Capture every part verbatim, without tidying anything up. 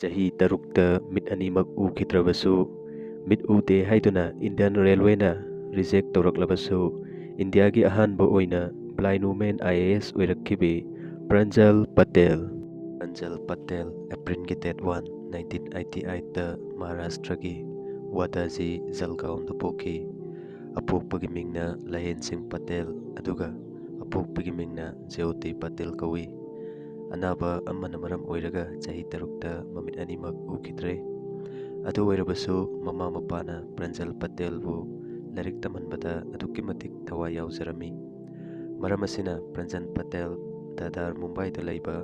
ꯆꯍꯤ ꯇꯔꯨꯛꯇ ꯃꯤꯠ ꯑꯅꯤꯃꯛ ꯎꯈꯤꯗ꯭ꯔꯕꯁꯨ, ꯃꯤꯠ ꯎꯗꯦ ꯍꯥꯏꯗꯨꯅ ꯏꯟꯗꯤꯌꯟ ꯔꯦꯜꯋꯦꯅ ꯔꯤꯖꯦꯛ ꯇꯧꯔꯛꯂꯕꯁꯨ, ꯏꯟꯗꯤꯌꯥꯒꯤ ꯑꯍꯥꯟꯕ ꯑꯣꯏꯅ blind woman I A S ꯑꯣꯏꯔꯛꯈꯤꯕꯤ ꯄ꯭ꯔꯟꯖꯜ ꯄꯇꯦꯜ꯫ ꯄ꯭ꯔꯟꯖꯜ ꯄꯇꯦꯜ ꯑꯦꯄ꯭ꯔꯤꯜꯒꯤ ꯗꯦꯠ ꯋꯥꯟ, ꯅꯥꯏꯟꯇꯤꯟ ꯑꯩꯠꯇꯤ ꯑꯩꯠꯇ ꯃꯍꯥꯔꯥꯁꯇ꯭ꯔꯒꯤ ꯋꯥꯗꯥꯖꯤ ꯖꯜꯒꯥꯎꯟꯗ ꯄꯣꯛꯈꯤ꯫ ꯑꯄꯣꯛꯄꯒꯤ ꯃꯤꯡꯅ ꯂꯍꯦꯟ ꯁꯤꯡ ꯄꯇꯦꯜ, ꯑꯗꯨꯒ ꯑꯄꯣꯛꯄꯒꯤ ꯃꯤꯡꯅ ꯖ꯭ꯌꯣꯇꯤ ꯄꯇꯦꯜ ꯀꯧꯏ꯫ ꯑꯅꯥꯕ ꯑꯃꯅ ꯃꯔꯝ ꯑꯣꯏꯔꯒ ꯆꯍꯤ ꯇꯔꯨꯛꯇ ꯃꯃꯤꯠ ꯑꯅꯤꯃꯛ ꯎꯈꯤꯗ꯭ꯔꯦ꯫ ꯑꯗꯨ ꯑꯣꯏꯔꯕꯁꯨ, ꯃꯃꯥ ꯃꯄꯥꯅ ꯄ꯭ꯔꯟꯖꯜ ꯄꯇꯦꯜꯕꯨ ꯂꯥꯏꯔꯤꯛ ꯇꯝꯍꯟꯕꯗ ꯑꯗꯨꯛꯀꯤ ꯃꯇꯤꯛ ꯊꯋꯥꯏ ꯌꯥꯎꯖꯔꯝꯃꯤ꯫ ꯃꯔꯝ ꯑꯁꯤꯅ, ꯄ꯭ꯔꯟꯖꯜ ꯄꯇꯦꯜ ꯗꯥꯗꯥꯔ ꯃꯨꯝꯕꯥꯏꯗ ꯂꯩꯕ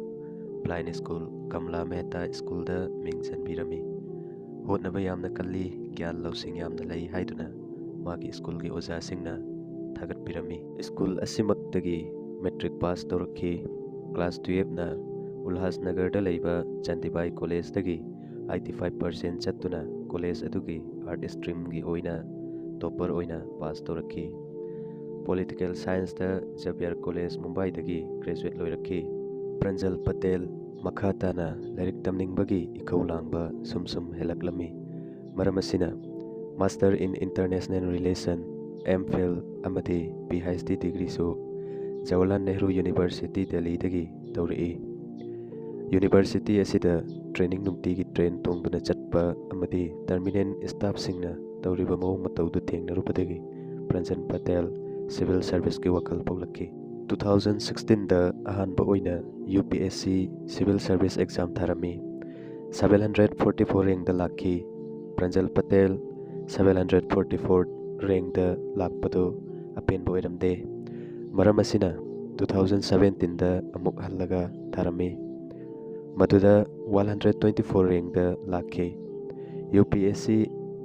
ꯕ꯭ꯂꯥꯏꯟ ꯁ꯭ꯀꯨꯜ ꯀꯝꯂꯥ ꯃꯦꯍꯇꯥ ꯁ꯭ꯀꯨꯜꯗ ꯃꯤꯡ ꯆꯟꯕꯤꯔꯝꯃꯤ꯫ ꯍꯣꯠꯅꯕ ꯌꯥꯝꯅ ꯀꯜꯂꯤ, ꯒ꯭ꯌꯥꯟ ꯂꯧꯁꯤꯡ ꯌꯥꯝꯅ ꯂꯩ ꯍꯥꯏꯗꯨꯅ ꯃꯥꯒꯤ ꯁ꯭ꯀꯨꯜꯒꯤ ꯑꯣꯖꯥꯁꯤꯡꯅ ꯊꯥꯒꯠꯄꯤꯔꯝꯃꯤ꯫ ꯁ꯭ꯀꯨꯜ ꯑꯁꯤꯃꯛꯇꯒꯤ ꯃꯦꯇ꯭ꯔꯤꯛ ꯄꯥꯁ ꯇꯧꯔꯛꯈꯤ꯫ ꯀ꯭ꯂꯥꯁ ꯇꯨꯌꯦꯜꯞꯅ ꯎꯜꯍꯥꯁꯅꯒꯔꯗ ꯂꯩꯕ ꯆꯥꯟꯗꯤꯕꯥꯏ ꯀꯣꯂꯦꯖꯇꯒꯤ ꯑꯩꯠꯇꯤ ꯐꯥꯏꯚ ꯄꯥꯔꯁꯦꯟ ꯆꯠꯇꯨꯅ ꯀꯣꯂꯦꯖ ꯑꯗꯨꯒꯤ ꯑꯥꯔꯠ ꯁ꯭ꯇ꯭ꯔꯤꯝꯒꯤ ꯑꯣꯏꯅ ꯇꯣꯞꯄꯔ ꯑꯣꯏꯅ ꯄꯥꯁ ꯇꯧꯔꯛꯈꯤ꯫ ꯄꯣꯂꯤꯇꯤꯀꯦꯜ ꯁꯥꯏꯟꯁꯇ ꯖꯕꯤꯌꯔ ꯀꯣꯂꯦꯖ ꯃꯨꯝꯕꯥꯏꯗꯒꯤ ꯒ꯭ꯔꯦꯖꯨꯋꯦꯠ ꯂꯣꯏꯔꯛꯈꯤ꯫ ꯄ꯭ꯔꯟꯖꯜ ꯄꯇꯦꯜ ꯃꯈꯥ ꯇꯥꯅ ꯂꯥꯏꯔꯤꯛ ꯇꯝꯅꯤꯡꯕꯒꯤ ꯏꯈꯧ ꯂꯥꯡꯕ ꯁꯨꯝ ꯁꯨꯝ ꯍꯦꯜꯂꯛꯂꯝꯃꯤ꯫ ꯃꯔꯝ ꯑꯁꯤꯅ, Master in International Relation, M Phil ꯑꯃꯗꯤ ꯄꯤ ꯑꯩꯆ ꯗꯤ ꯗꯤꯒ꯭ꯔꯤꯁꯨ ꯖꯋꯥꯍꯔꯂꯥꯜ ꯅꯦꯍꯔꯨ ꯌꯨꯅꯤꯚꯔꯁꯤꯇꯤ ꯗꯦꯜꯂꯤꯗꯒꯤ ꯇꯧꯔꯛꯏ꯫ ꯌꯨꯅꯤꯚꯔꯁꯤꯇꯤ ꯑꯁꯤꯗ ꯇ꯭ꯔꯦꯅꯤꯡ ꯅꯨꯡꯇꯤꯒꯤ ꯇ꯭ꯔꯦꯟ ꯇꯣꯡꯗꯨꯅ ꯆꯠꯄ ꯑꯃꯗꯤ ꯇꯔꯃꯤꯅꯦꯟ ꯁ꯭ꯇꯥꯐꯁꯤꯡꯅ ꯇꯧꯔꯤꯕ ꯃꯑꯣꯡ ꯃꯇꯧꯗꯨ ꯊꯦꯡꯅꯔꯨꯕꯗꯒꯤ ꯄ꯭ꯔꯟꯖꯜ ꯄꯇꯦꯜ ꯁꯤꯚꯤꯜ ꯁꯔꯚꯤꯁꯀꯤ ꯋꯥꯈꯜ ꯄꯣꯛꯂꯛꯈꯤ꯫ ꯇꯨ ꯊꯥꯎꯖꯟ ꯁꯤꯛꯁꯇꯤꯟꯗ ꯑꯍꯥꯟꯕ ꯑꯣꯏꯅ U P S C civil service exam ꯊꯥꯔꯝꯃꯤ꯫ ꯁꯚꯦꯟ ꯍꯟꯗ꯭ꯔꯦꯠ ꯐꯣꯔꯇꯤ ꯐꯣꯔ ꯔꯦꯡꯗ ꯂꯥꯛꯈꯤ꯫ Pranjal Patel seven hundred forty four ꯔꯦꯡꯗ ꯂꯥꯛꯄꯗꯨ ꯑꯄꯦꯟꯕ ꯑꯣꯏꯔꯝꯗꯦ꯫ ꯃꯔꯝ ꯑꯁꯤꯅ, ꯇꯨ ꯊꯥꯎꯖꯟ ꯁꯕꯦꯟꯇꯤꯟꯗ ꯑꯃꯨꯛ ꯍꯜꯂꯒ ꯊꯥꯔꯝꯃꯤ꯫ ꯃꯗꯨꯗ ꯋꯥꯟ ꯍꯟꯗ꯭ꯔꯦꯠ ꯇ꯭ꯋꯦꯟꯇꯤ ꯐꯣꯔ ꯔꯦꯡꯗ ꯂꯥꯛꯈꯤ꯫ ꯌꯨ ꯄꯤ ꯑꯦꯁ ꯁꯤ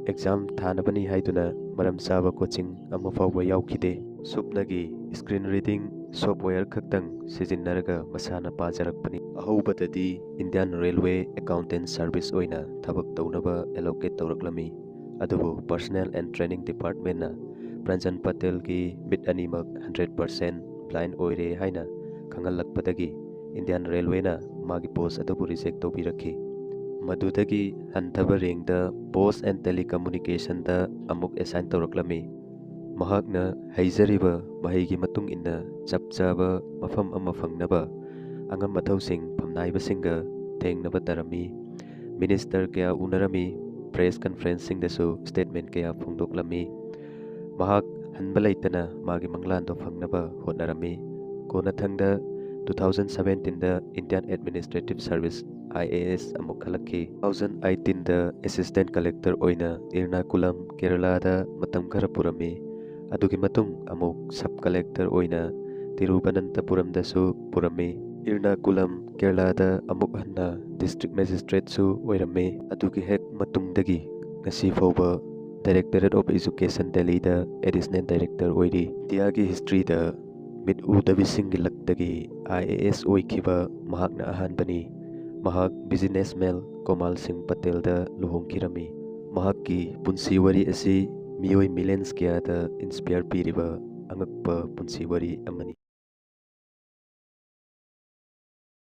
ꯑꯦꯛꯖꯥꯝ ꯊꯥꯅꯕꯅꯤ ꯍꯥꯏꯗꯨꯅ ꯃꯔꯝ ꯆꯥꯕ ꯀꯣꯆꯤꯡ ꯑꯃ ꯐꯥꯎꯕ ꯌꯥꯎꯈꯤꯗꯦ꯫ ꯁꯨꯞꯅꯒꯤ ꯁ꯭ꯀ꯭ꯔꯤꯟ ꯔꯤꯗꯤꯡ ꯁꯣꯐꯋꯦꯌꯔ ꯈꯛꯇꯪ ꯁꯤꯖꯤꯟꯅꯔꯒ ꯃꯁꯥꯅ ꯄꯥꯖꯔꯛꯄꯅꯤ꯫ ꯑꯍꯧꯕꯗꯗꯤ ꯏꯟꯗꯤꯌꯟ ꯔꯦꯜꯋꯦ ꯑꯦꯀꯥꯎꯟꯇꯦꯟ ꯁꯔꯚꯤꯁ ꯑꯣꯏꯅ ꯊꯕꯛ ꯇꯧꯅꯕ ꯑꯦꯂꯣꯀꯦꯠ ꯇꯧꯔꯛꯂꯝꯃꯤ꯫ ꯑꯗꯨꯕꯨ ꯄꯔꯁꯅꯦꯜ ꯑꯦꯟ ꯇ꯭ꯔꯦꯅꯤꯡ ꯗꯤꯄꯥꯔꯠꯃꯦꯟꯅ ꯄ꯭ꯔꯟꯖꯜ ꯄꯇꯦꯜꯒꯤ ꯃꯤꯠ ꯑꯅꯤꯃꯛ ꯍꯟꯗ꯭ꯔꯦꯠ ꯄꯥꯔꯁꯦꯟ ꯕ꯭ꯂꯥꯏꯟ ꯑꯣꯏꯔꯦ ꯍꯥꯏꯅ ꯈꯪꯍꯜꯂꯛꯄꯗꯒꯤ ꯏꯟꯗꯤꯌꯟ ꯔꯦꯜꯋꯦꯅ ꯃꯥꯒꯤ ꯄꯣꯁ ꯑꯗꯨꯕꯨ ꯔꯤꯖꯦꯛ ꯇꯧꯕꯤꯔꯛꯈꯤ꯫ ꯃꯗꯨꯗꯒꯤ ꯍꯟꯊꯕ ꯔꯦꯡꯗ Post and Telecommunicationꯗ ꯑꯃꯨꯛ ꯑꯦꯁꯥꯏꯟ ꯇꯧꯔꯛꯂꯝꯃꯤ꯫ ꯃꯍꯥꯛꯅ ꯍꯩꯖꯔꯤꯕ ꯃꯍꯩꯒꯤ ꯃꯇꯨꯡ ꯏꯟꯅ ꯆꯞ ꯆꯥꯕ ꯃꯐꯝ ꯑꯃ ꯐꯪꯅꯕ ꯑꯉꯝ ꯑꯊꯧꯁꯤꯡ ꯐꯝꯅꯥꯏꯕꯁꯤꯡꯒ ꯊꯦꯡꯅꯕ ꯇꯥꯔꯝꯃꯤ꯫ ꯃꯤꯅꯤꯁꯇꯔ ꯀꯌꯥ ꯎꯅꯔꯝꯃꯤ, ꯄ꯭ꯔꯦꯁ ꯀꯟꯐꯔꯦꯟꯁꯁꯤꯡꯗꯁꯨ ꯁ꯭ꯇꯦꯠꯃꯦꯟ ꯀꯌꯥ ꯐꯣꯡꯗꯣꯛꯂꯝꯃꯤ꯫ ꯃꯍꯥꯛ ꯍꯟꯕ ꯂꯩꯇꯅ ꯃꯥꯒꯤ ꯃꯪꯂꯥꯟꯗꯣ ꯐꯪꯅꯕ ꯍꯣꯠꯅꯔꯝꯃꯤ꯫ ꯀꯣꯟꯅꯊꯪꯗ two thousand seventeenꯗ Indian Administrative Service, IAS, ꯑꯃꯨꯛ ꯈꯜꯂꯛꯈꯤ꯫ Two thousand eighteenꯗ Assistant Collector ꯑꯣꯏꯅ ꯏꯔꯅꯥꯀꯨꯂꯝ, ꯀꯦꯔꯂꯥꯗ ꯃꯇꯝ ꯈꯔ ꯄꯨꯔꯝꯃꯤ꯫ ꯑꯗꯨꯒꯤ ꯃꯇꯨꯡ ꯑꯃꯨꯛ Sub Collector ꯑꯣꯏꯅ ꯇꯤꯔꯨꯕꯅꯟꯇꯄꯨꯔꯝꯗꯁꯨ ꯄꯨꯔꯝꯃꯤ꯫ ꯏꯔꯅꯥꯀꯨꯂꯝ, ꯀꯦꯔꯂꯥꯗ ꯑꯃꯨꯛ ꯍꯟꯅ District Magistrateꯁꯨ ꯑꯣꯏꯔꯝꯃꯤ꯫ ꯑꯗꯨꯒꯤ ꯍꯦꯛ ꯃꯇꯨꯡꯗꯒꯤ ꯉꯁꯤ ꯐꯥꯎꯕ Directorate of Education, ꯗꯦꯜꯂꯤꯗ Additional Director ꯑꯣꯏꯔꯤ꯫ ꯏꯟꯗꯤꯌꯥꯒꯤ ꯍꯤꯁꯇ꯭ꯔꯤꯗ ꯃꯤꯠ ꯎꯗꯕꯤꯁꯤꯡꯒꯤ ꯂꯛꯇꯒꯤ IAS ꯑꯣꯏꯈꯤꯕ ꯃꯍꯥꯛꯅ ꯑꯍꯥꯟꯕꯅꯤ꯫ ꯃꯍꯥꯛ businessman ꯀꯣꯃꯥꯜ ꯁꯤꯡ ꯄꯇꯦꯜꯗ ꯂꯨꯍꯣꯡꯈꯤꯔꯝꯃꯤ꯫ ꯃꯍꯥꯛꯀꯤ ꯄꯨꯟꯁꯤ ꯋꯥꯔꯤ ꯑꯁꯤ ꯃꯤꯑꯣꯏ millions ꯀꯌꯥꯗ inspire ꯄꯤꯔꯤꯕ ꯑꯉꯛꯄ ꯄꯨꯟꯁꯤ ꯋꯥꯔꯤ ꯑꯃꯅꯤ꯫